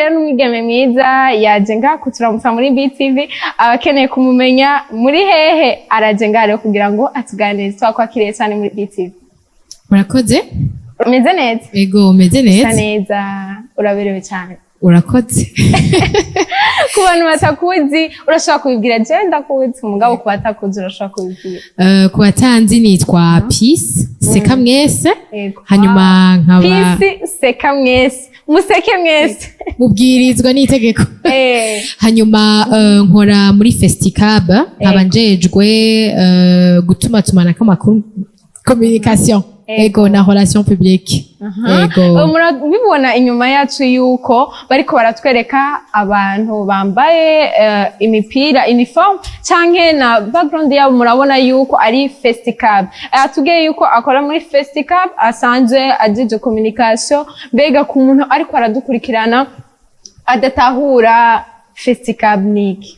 Rero n'umwigeme mwiza yaje ngaha kuturamutsa muri BTV. Abakeneye kumumenya muri hehe, araje ngaha rero kugira ngo atuganirize. Twakwakiriye cyane muri BTV. Murakoze. Umeze neza? Ego, umeze usa neza. Neza, uraberewe cyane. Urakoze. Ku bantu batakuzi, urashobora kubibwira. Jewe ndakuzi, umugabo ku batakuzi urashobora kubibwira. Ku batanzi, nitwa Peace Seka Mwese. Hanyuma nkaba Peace Seka Mwese, museke mwese. Mubwirizwa n'itegeko. Hanyuma nkora muri Festicab, nkaba njejwe gutumatumanako amakuru, communication, ego, na relation publique, ego. Murabibona inyuma yacu yuko bariko baratwereka abantu bambaye imipira, uniform, canke na background yabo murabona yuko ari Festicab. Atubwiye yuko akora muri Festicab, asanzwe ajejwe communication. Mbega ku muntu ariko aradukurikirana adatahura, Festicab niki?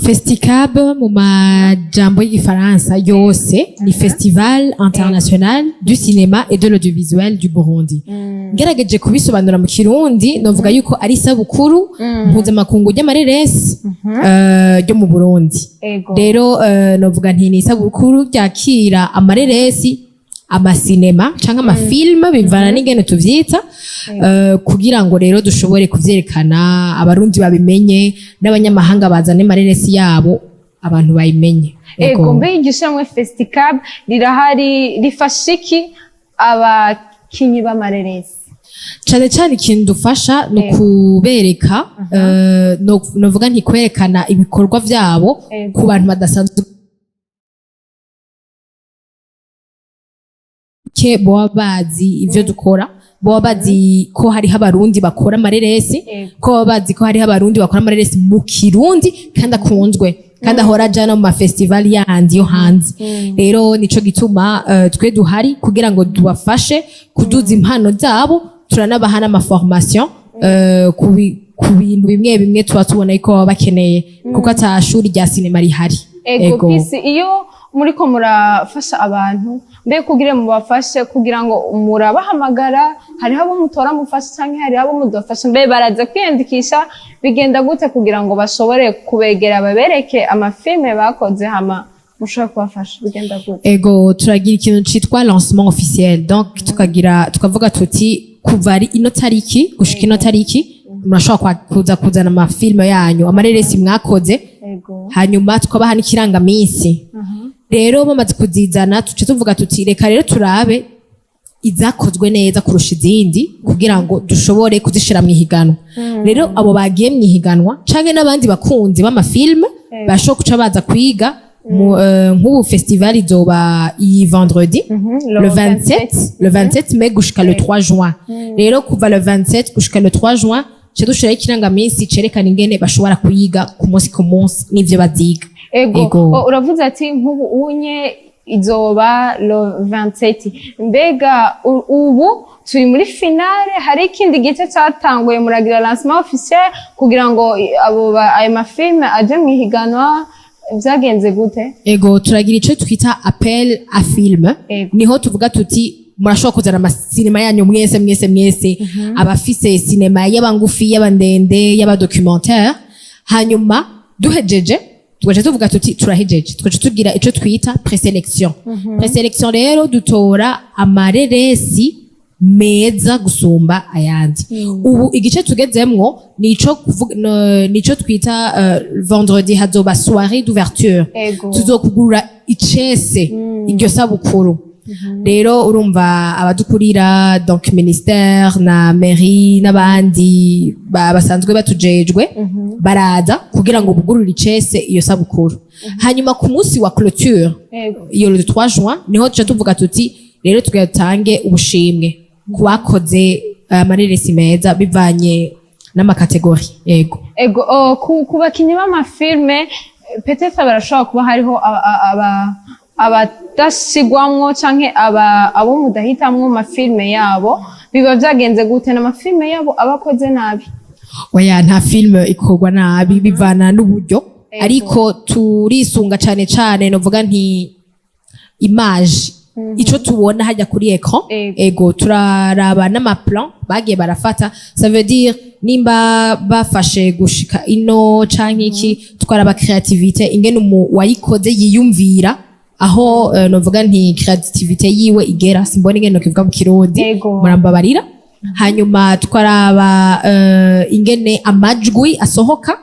Festicab mu majambo y'igifaransa yose ni Festival International du Cinéma et de l'Audiovisuel du Burundi. Ngerageje kubisobanura mu Kirundi, novuga yuko ari isabukuru mpuzamakungu ry'amareresi ryo mu Burundi. Rero novuga nti ni isabukuru ryakira amareresi, amasinema canke amafilm, bivana n'ingene tuvyita, kugira ngo rero dushobore kuvyerekana, Abarundi babimenye n'abanyamahanga bazane amareresi yabo, abantu bayimenye. Ego. Mbe iryo shyirahamwe Festicab rirahari rifasha iki abakinyi b'amareresi? Cane cane ikintu dufasha ni ukubereka, novuga nti kwerekana ibikorwa vyabo ku bantu badasanzwe ke boba bazi ivyo dukora, boba bazi ko hariho Abarundi bakora amareresi, ko baba bazi ko hariho Abarundi bakora amareresi mu Kirundi kandi akunzwe, kandi ahora aja no mu mafestival yandi yo hanze. Rero nico gituma twe duhari kugira ngo tubafashe kuduza impano zabo. Turanabaha n'amaformation ku bintu bimwe bimwe tuba tubona ko baba bakeneye, kuko ata shuri rya sinema rihari. Ego. Peace, iyo muriko murafasha abantu, mbe kugira mubafashe, kugira ngo murabahamagara, hariho abo mutora mufasha canke hariho abo mudafasha? Mbe baraza kwiyandikisha, bigenda gute kugira ngo bashobore kubegera, babereke amafilme bakoze, hama mushobore kubafasha? Bigenda gute? Ego, turagira ikintu citwa lancement officiel. Donc tukagira, tukavuga tuti kuva ari ino tariki gushika ino tariki murashobora kuza kuzana amafilme yanyu, amareresi mwakoze. Hanyuma tukabaha n'ikirangaminsi. Rero bamaze kuzizana, tuca tuvuga tuti reka rero turabe izakozwe neza kurusha izindi kugira ngo dushobore kuzishira mu ihiganwa. Rero abo bagiye mu ihiganwa canke n'abandi bakunzi b'amafilme bashobora kuca baza kwiga nk'ubu festival izoba iyi vendredi, le 27, le 27 mai gushika le 3 juin. Rero kuva le 27 gushika le 3 juin, ca dushiraho ikirangaminsi cerekana ingene bashobora kwiga ku munsi ku munsi n'ivyo baziga. Ego. Ego. O, uravuze ati nk'ubu unye izoba le 27. Mbega ubu turi muri finale, hari ikindi gice cyatanguye, muragira lancement officiel kugira ngo ayo mafilme aje mu ihiganwa, byagenze gute? Ego, turagira ico twita appel à film. Niho tuvuga tuti murashobora kuzana amasinema yanyu mwese mwese mwese, abafise sinema, yaba ngufi, yaba ndende, yaba documentaire. Hanyuma duhejeje, tugaca tuvuga tuti turahejeje, tugaca tugira ico twita présélection. Présélection rero, dutora amareresi meza gusumba ayandi. Ubu igice tugezemwo nico nico twita vendredi hazoba soirée d'ouverture. Tuzokugurura icese iryo sabukuru. Rero urumva abadukurira, donc ministère na mairie n'abandi basanzwe batujejwe, baraza kugira ngo bugurure icese iyo sabukuru. Hanyuma ku munsi wa clôture, iyo le 3 juin, niho tuca tuvuga tuti rero tugatange ubushimwe ku bakoze amareresi meza bivanye n'amakategori, yego. Ego. Oh, ku bakinyi b'amafilme, peut-être barashobora kuba hariho abadashigwamwo canke abo mudahitamwo mu mafilme yabo. Biba vyagenze gute? N'amafilme yabo aba akoze nabi? Oya, nta film ikorwa nabi, bivana n'uburyo. Ariko turisunga cane cane, novuga nti image, ico tubona hajya kuri écran. Ego, turaraba n'amaplan bagiye barafata, ça veut dire Nimba bafashe gushika ino canke iki, twaraba créativité, ingene uwayikoze yiyumvira, aho novuga nti créativité yiwe igera. Simbona ingene nokivuga mu Kirundi, murambabarira. Hanyuma twaraba ingene amajwi asohoka,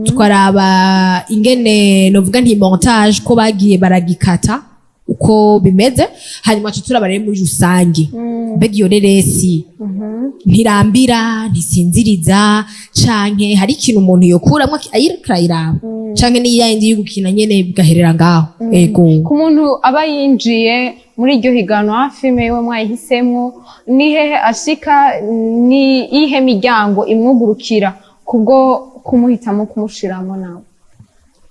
twaraba ingene, novuga nti, montage, ko bagiye baragikata uko bimeze. Hanyuma tuca turaba rero muri rusange, mbega iyo reresi ntirambira, ntisinziriza, canke hari ikintu umuntu yokuramwo ayiriko arayiraba, canke ni yayindi yo gukina nyene bigaherera ngaho? Ego. Ku muntu aba yinjiye muri iryo higanwa, filime yiwe mwayihisemwo, ni hehe ashika? Ni iyihe miryango imwugurukira kubwo kumuhitamo, kumushiramo? Nawe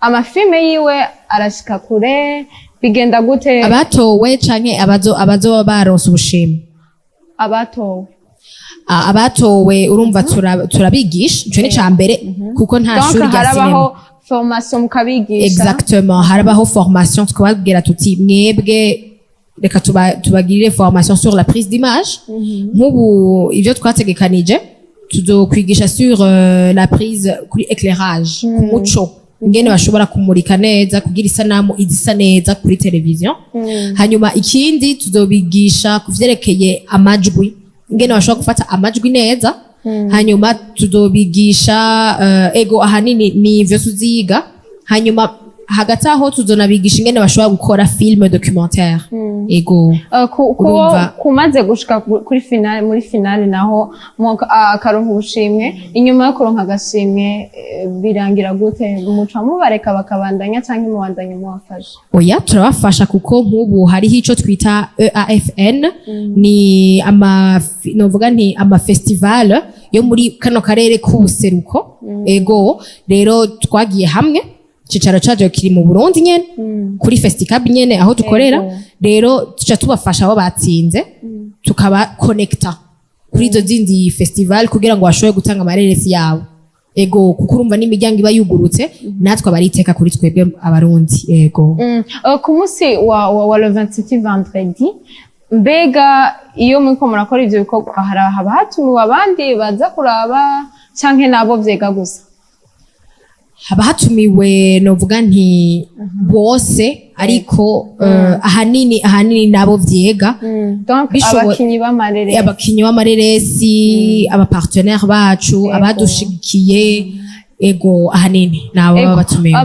amafilime yiwe arashika kure? Bigenda gute? Abatowe canke abazoba baronse ubushimwe? Abatowe. Abatowe, urumva, turabigisha, ico ni ca mbere, kuko nta Donc shuri rya sinema. Harabaho formation, mukabigisha? Exactement, harabaho formation, tukababwira tuti: "Mwebwe reka tubagirire formation sur la prise d'image." Nk'ubu ivyo twategekanije, tuzokwigisha sur la prise, kuri éclairage, ku muco, ingene bashobora kumurika neza kugira isanamu izisa neza kuri televiziyo. Hanyuma ikindi, tuzobigisha ku vyerekeye amajwi, ingene bashobora gufata amajwi neza. Hanyuma tuzobigisha ego, ahanini ni ivyo tuziga. Hanyuma hagati aho tuzonabigisha ingene bashobora gukora film documentaire, ego. Urumva. Kumaze gushika kuri finale, muri finale naho akaronka ubushimwe, inyuma yo kuronka agashimwe, birangira gute? Muca mubareka bakabandanya canke mubandanya mubafasha? Oya, turabafasha, kuko nk'ubu hariho ico twita EAFN, ni ama, novuga nti, ama festival yo muri kano karere k'ubuseruko. Ego, rero twagiye hamwe, icicaro caco kiri mu Burundi nyene, kuri Festicab nyene aho dukorera. Rero tuca tubafasha abo batsinze, tukaba connecta kuri izo zindi festival kugira ngo bashobore gutanga amareresi yabo. Ego, kuko urumva n'imiryango iba yugurutse, natwe aba ari iteka kuri twebwe Abarundi, ego. Ku munsi wa le 27, vendredi, mbega iyo muriko murakora ivyo bikorwa, haba hatumiwe abandi baza kuraba, canke nabo vyega gusa? Haba hatumiwe, novuga nti, bose, ariko ahanini nabo vyega. Donc abakinyi b'amareresi? Abakinyi b'amareresi, abapartenaire bacu, abadushigikiye, ego, ahanini nabo baba batumiwe.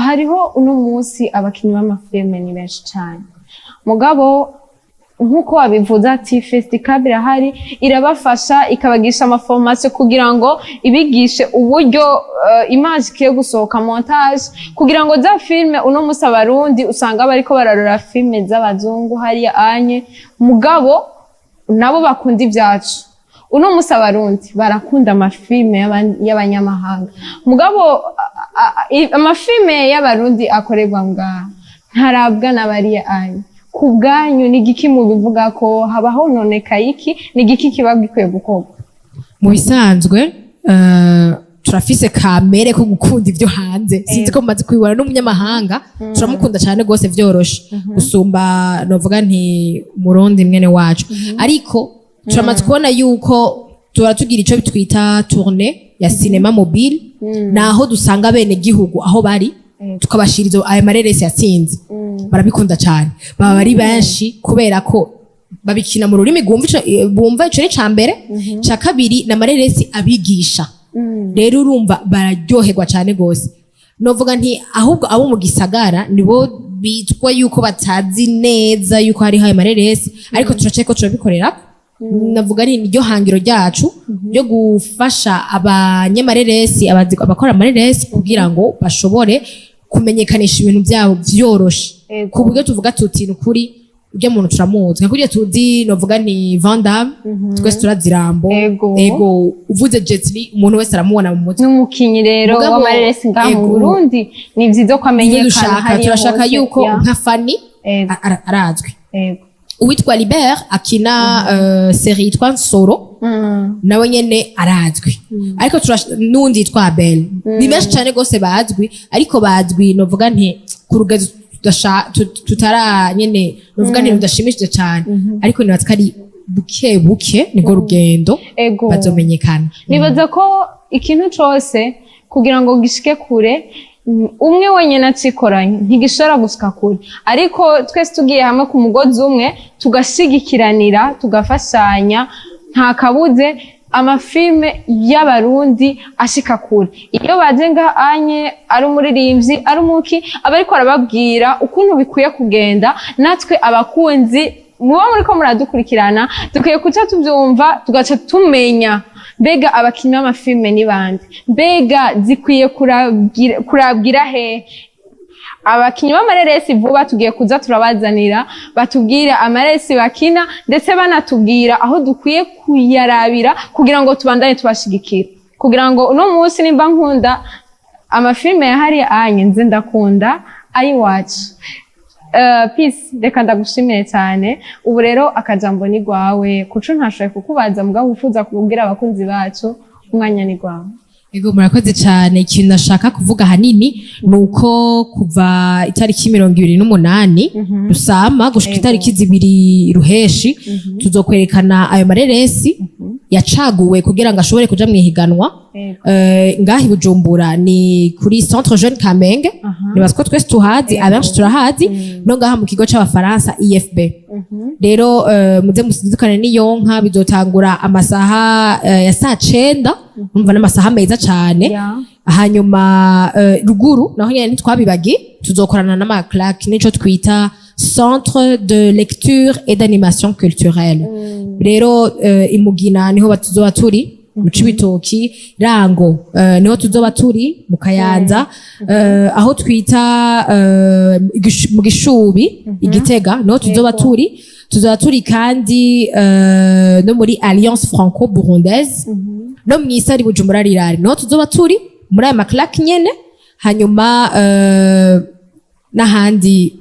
Hariho uno munsi abakinyi b'amafilme ni benshi cane, mugabo nk'uko wabivuze ati Festicab irahari, irabafasha, ikabagisha amaformation kugira ngo ibigishe uburyo image ikwiye gusohoka, montage, kugira ngo za filme. Uno munsi Abarundi usanga bariko bararora filme z'abazungu hariya anye, mugabo nabo bakunda ibyacu. Uno munsi Abarundi barakunda amafilme y'abanyamahanga, mugabo amafilme y'Abarundi akorerwa ngaha ntarabwa n'abariya anye. Ku bwanyu ni igiki mubivuga ko haba hononekaye iki? Ni igiki kiba gikwiye gukorwa? Mu bisanzwe turafise kamere ko gukunda ibyo hanze. Sinzi ko mumaze kubibona, n'umunyamahanga turamukunda cyane rwose, vyoroshe gusumba, novuga nti, Umurundi mwene wacu. Ariko turamaze kubona yuko tuba tugira ico twita tournée ya cinéma mobile, naho dusanga bene gihugu aho bari, tukabashiriza ayo mareresi yatsinze. Barabikunda cyane, baba ari benshi, kubera ko babikina mu rurimi bumva. Ico ni ca mbere. Ca kabiri, ni amareresi abigisha. Rero urumva bararyoherwa cyane gose. Novuga nti ahubwo abo mu gisagara nibo bitwa yuko batazi neza yuko hariho ayo mareresi, ariko turaceko turabikorera. Navuga ni niryo hangiro ryacu ryo gufasha abanyamareresi, abakora amareresi, kugira ngo bashobore kumenyekanisha ibintu byabo vyoroshe, ku buryo tuvuga tuti: "Ni ukuri ujya muntu turamuzi." Nka kurya tuzi, novuga nti, Van Damme, twese turazi Rambo. Ego, uvuze Jet Li, umuntu wese aramubona mu mutwe. N'umukinyi rero w'amareresi ngaha mu Burundi, ni vyiza ko Nivyo amenyekana dushaka. hariya Turashaka hose. yuko nka Fanny arazwi. Uwitwa Libert akina série yitwa Nsoro, nawe nyene arazwi. Ariko n'uwundi yitwa Abel, ni benshi cyane rwose bazwi, ariko bazwi, novuga nti, ku rugezo tutara nyene, novuga nti rudashimishije cyane, ariko nibaza ko ari Buke buke nibwo rugendo, bazomenyekana. Nibaza ko ikintu cose kugira ngo gishike kure, umwe wenyine acikoranye ntigishobora gushika kure, ariko twese tugiye hamwe ku mugozi umwe, tugashigikiranira, tugafashanya, nta kabuze amafilme y'Abarundi ashika kure. Iyo baje ngaha anye, ari umuririmbyi, ari umuki, aba ariko arababwira ukuntu bikwiye kugenda. Natwe abakunzi muba muriko muradukurikirana dukwiye kuca tubyumva, tugaca tumenya mbega abakinnyi b'amafilme ni bande, mbega zikwiye kurabwira hehe. Abakinnyi b'amareresi vuba tugiye kuza turabazanira, batubwira amareresi bakina, ndetse banatubwira aho dukwiye kuyarabira kugira ngo tubandanye tubashigikira, kugira ngo uno munsi nimba nkunda amafilme yahariye anye, nze ndakunda ayiwacu. Peace, reka ndagushimire cyane. Ubu rero akajambo ni gwawe, kuco ntashoboye kukubaza mugabo wifuza kubwira abakunzi bacu, umwanya ni gwawe. Ego, murakoze cyane. Ikintu nashaka kuvuga ahanini ni uko kuva itariki 28 Rusama gushika itariki 2 Ruheshi, tuzokwerekana ayo mareresi yacaguwe kugira ngo ashobore kuja mu ihiganwa. Ngaha i Bujumbura ni kuri Centre Jeune Kamenge, nibaza ko twese tuhazi, abenshi turahazi, no ngaha mu kigo c'Abafaransa IFB. Rero muze musidukane n'iyo nka. Bizotangura amasaha ya saa 9, umva n'amasaha meza cane. Hanyuma ruguru naho nyene ntitwabibagi, tuzokorana n'ama CLAC, nico twita Centre de lecture et d'animation culturelle. Rero imugina niho tuzoba turi, mu Cibitoki, Rango niho tuzoba turi, mu Kayanza, aho twita mu Gishubi, Igitega niho tuzoba turi. Tuzoba turi kandi no muri Alliance Franco Burundaise, no mw'isari Bujumbura Rirare niho tuzoba turi muri aya ma CLAC nyene. Hanyuma n'ahandi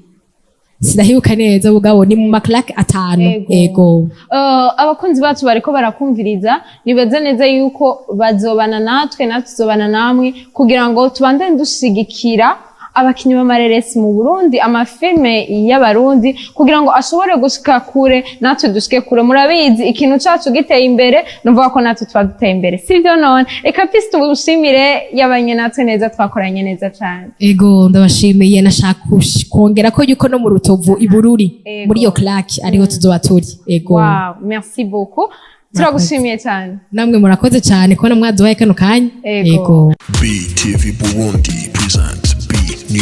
sinahibuka neza, mugabo ni mu ma CLAC atanu. Ego. Abakunzi bacu bariko barakumviriza, nibaza neza yuko bazobana natwe, natwe tuzobana namwe kugira ngo tubandane dushigikira abakinyi b'amareresi mu Burundi, amafilme y'Abarundi, kugira ngo ashobore gushika kure, natwe dushike kure. Murabizi, ikintu cacu giteye imbere, nuvuga ko natwe tuba duteye imbere, sivyo? None reka Peace tugushimire, yabanye natwe neza, twakoranye neza cane. Ego, ndabashimiye. Nashaka kongera ko yuko no mu Rutovu, i Bururi, muri iyo CLAC ariho tuzoba turi. Ego. Wow, merci beaucoup, turagushimiye cyane. Namwe murakoze cyane kubona mwaduhaye kano kanya. Ego. BTV Burundi presents B